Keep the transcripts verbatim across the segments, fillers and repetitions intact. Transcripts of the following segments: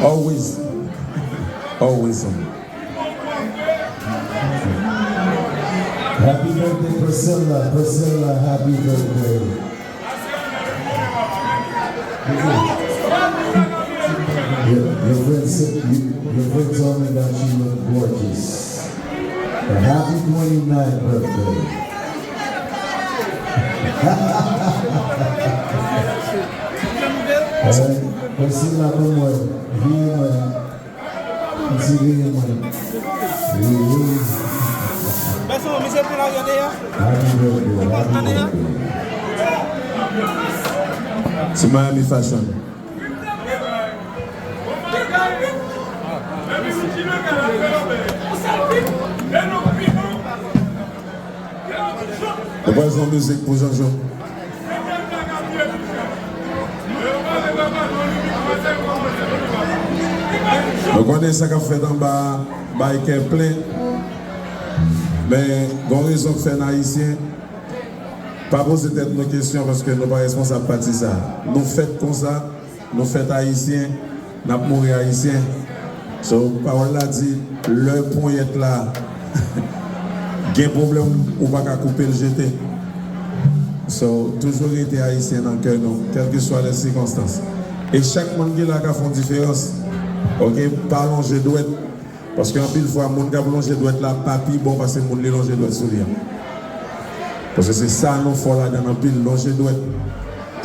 Always. Always. Happy birthday, Priscilla. Priscilla, happy birthday. Your, your friend said, you, your friend told me that you look gorgeous. A happy twenty-ninth birthday. Alright, Priscilla, ban mwen, vire mwen. Ti vire mwen. Vire. Happy birthday, happy birthday. Ti Miami Fashion. Nou pral fè yon mizik pou Jean-Jo. Nou konnen sa k ap fèt anba a bay kè plen. Men, gen yon rezon k fè n Ayisyen pa poze tèt nou kesyon, paske nou pa responsab pati sa a. Nou fèt konsa, nou fèt Ayisyen, n ap mouri Ayisyen. So, pawòl la di, lè ponyèt la gen pwoblèm, ou pa ka koupe l jete. So, toujou rete Ayisyen nan kè nou, kèlkeswa lè sikonstans. E chak moun ki la ka fè yon diferans. Oke, pa lonje dwèt. Paske anpil fwa, moun k ap lonje dwèt la pa pi bon pase moun li lonje dwèt sou li a. Paske se sa nou fò ladan l anpil, lonje dwèt.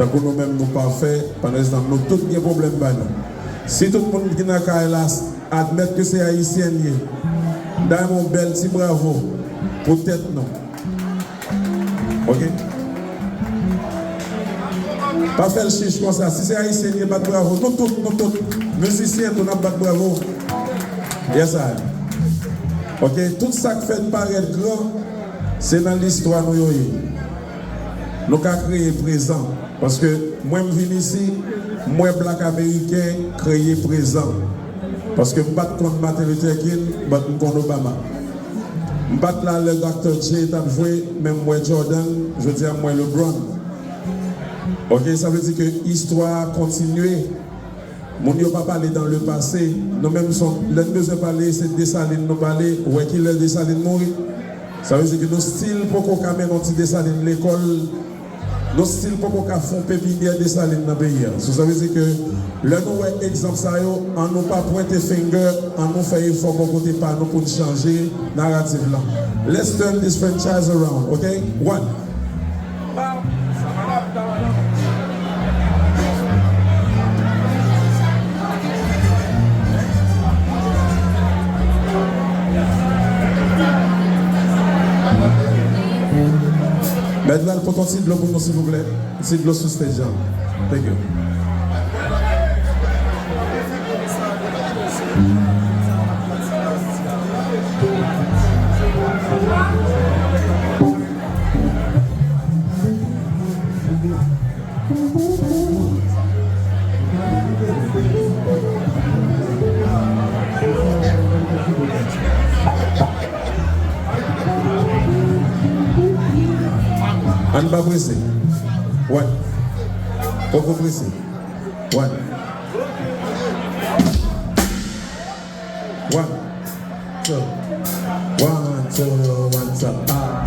Tankou nou menm, nou pafè, pandanstan nou tout gen pwoblèm pa nou. Si tout moun ki nan kay la admèt ke se Ayisyen n ye, m ta renmen yon bèl ti bravo pou tèt nou. Oke? Pa fè l chich konsa. Si se Ayisyen n ye, bat bravo. Nou tout, nou tout. Mizisyen tou, n ap bat bravo. Yes, I. Oke? Tout sa k fè n parèt gran, se nan listwa nou yo ye. Nou ka kreye prezan. Paske mwen, m vin isi, m wè Black Ameriken kreye prezan. Paske m pa t konn Martin Luther King, but m konn Obama. M pa t la lè Doctor J t ap jwe, men m wè Jordan, jodi a m wè LeBron. Oke, sa vle di ke istwa a kontinye. Moun yo pa pale dans le passé. Nou menm, se yon, lè n bezwen pale, se Desalin nou pale. Ou wè ki lè Desalin mouri? Sa vle di ke nou still poko ka mennen yon ti Desalin lekòl. Nou still poko ka fè yon pepinyè Desalin nan peyi a. So, sa vle di ke lè nou wè egzanp sa yo, an nou pa pwente finger, an nou fè efò bò kote pa nou pou n chanje naratif lan. Let's turn this franchise around, oke? One. Mèt Val, pote yon ti dlo pou nou, silvouplè. Ti dlo sou stage an. Thank you. Ann pa prese. Wè. Poko prese. Wè. One, two. One, two, one, two, ah.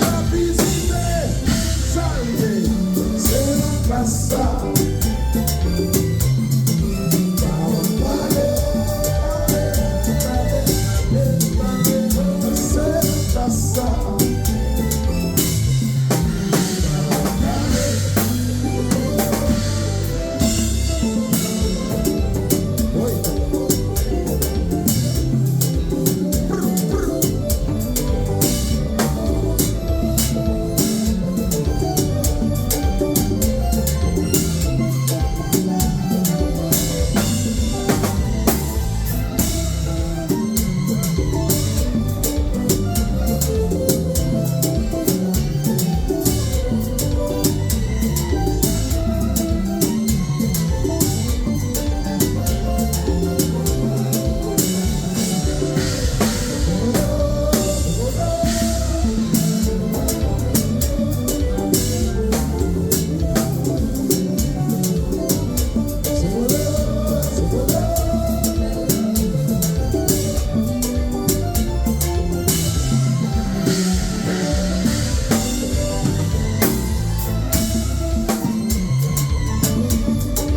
Rapidite, sa l ye, se yon klas sa. Se yon klas sa.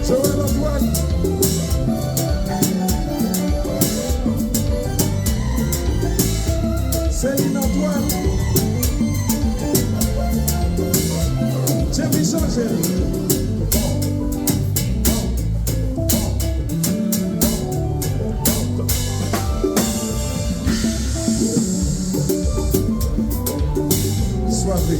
Joël Antoine. Céline Antoine. Djemy Changel. Swave.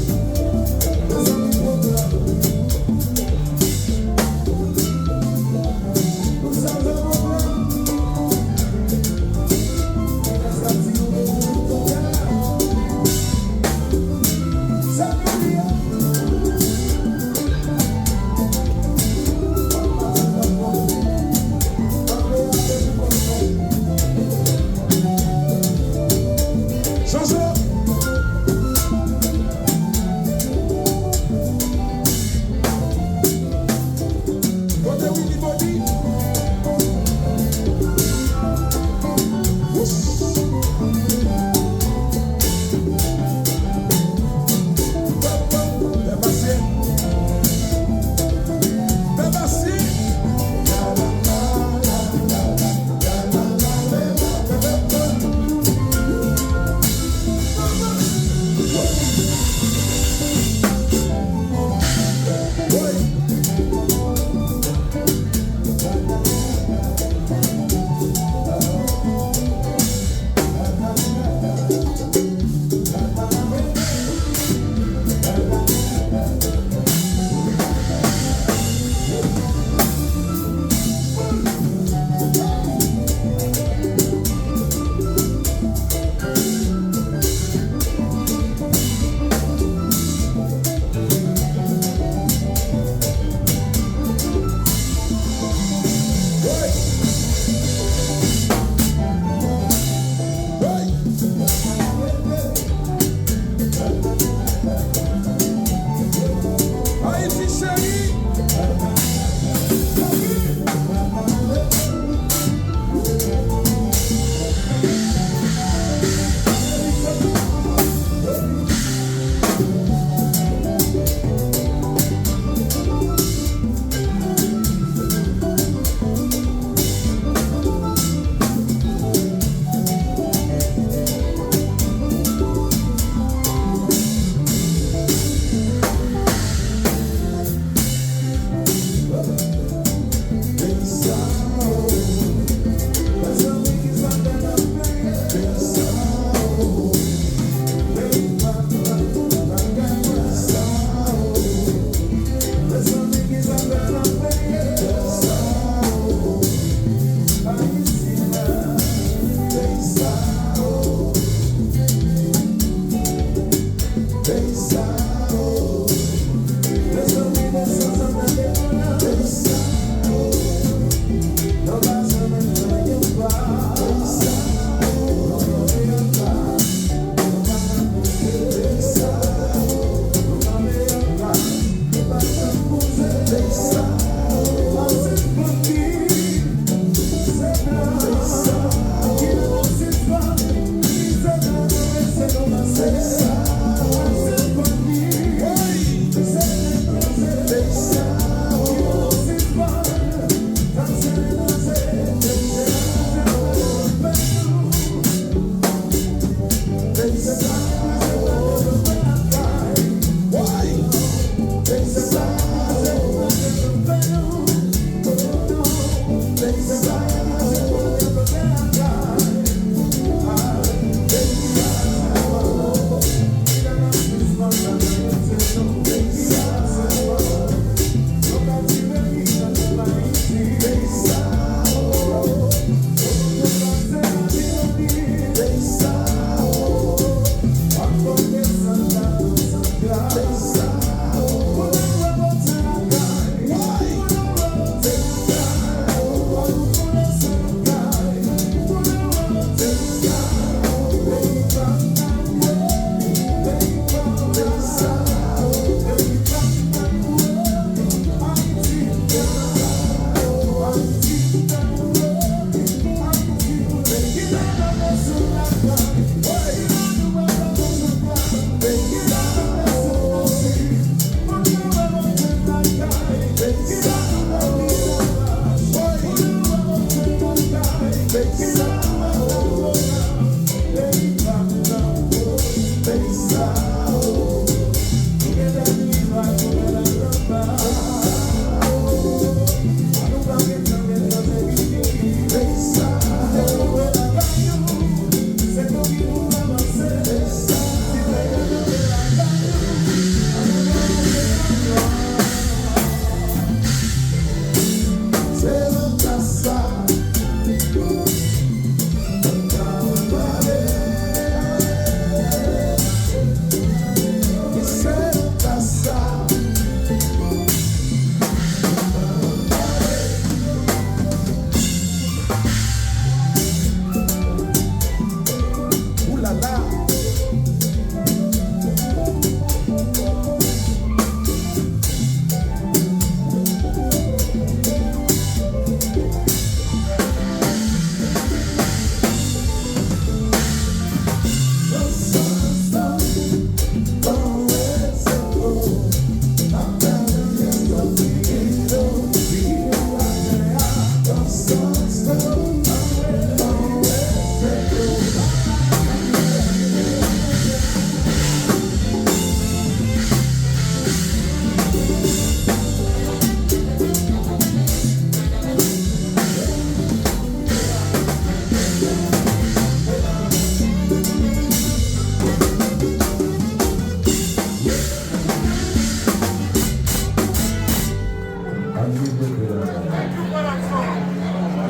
Nou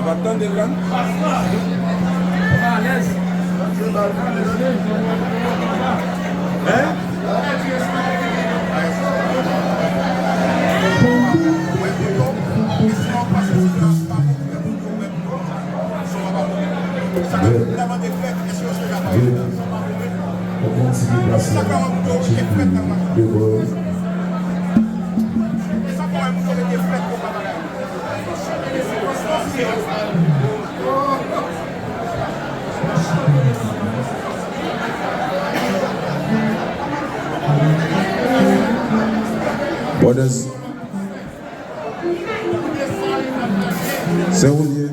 pa tande, kan? Hein? Good. Good. Ou konn ti deplase la. Tcheke de bò yo. Brothers. Se ou l ye.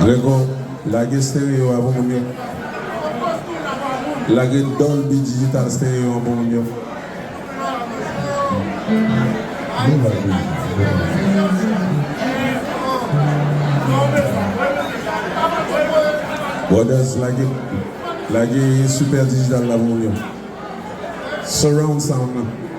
Gregor, lage stereo a pou moun yo. Lage Dolby Digital stereo an pou moun yo. Brothers, lage, lage Super Digital la pou moun yo. Surround sound nan.